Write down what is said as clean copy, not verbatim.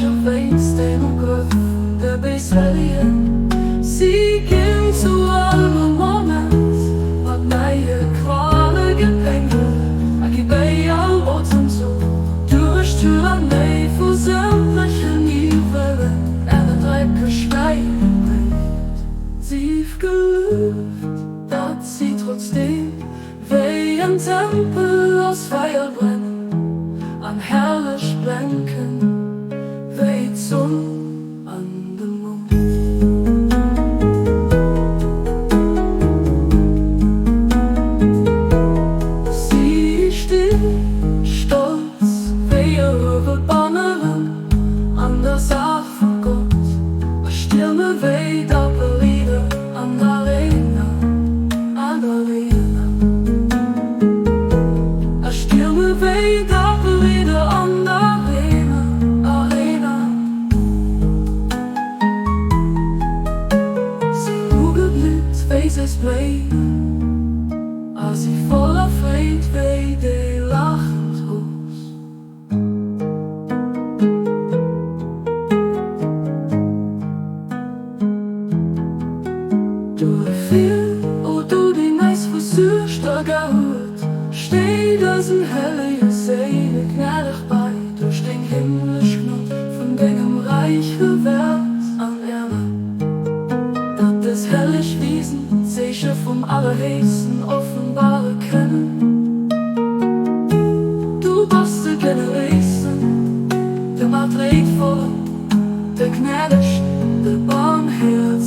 Räiche wéinst den Ugrëff vun de Béiswëllegen. Si ginn zu all Moment mat neie Quale gepéngelt a gi béi all Otemzuch durech d'Tyrannei vu sämtlechen Iwwelen ennerdrécke Schwäin geprégt. Sief gelueft, datt si trotzdeem Wéi en Tempel aus Feier brennen an herrlech blenken wéi d'Sonn an de Mound. Si stinn stolz wéi erhuewe Banneren an der Saach vu Gott a stierme wéi daper Rieder an der Arena. An der Arena. A stierme wéi daper Rieder an der Arena, Arena. Si hu geblitt wéi séiss Bléien a si voller Freed wéi déi lachend Rous. Duerfir, o du deen eis versuergt a gehuet, stéi dësen hellege Séile gnädeg bei duerch deng himmlesch Gnod vun dengem räiche Wäert an Ärem, datt dës helleg Wisen d'Zeeche vum Allerhéchsten offenbare kënnen. Du bass de Generéisten, de Matleedvollen, de Gnädegsten, de Barmhäerzegen.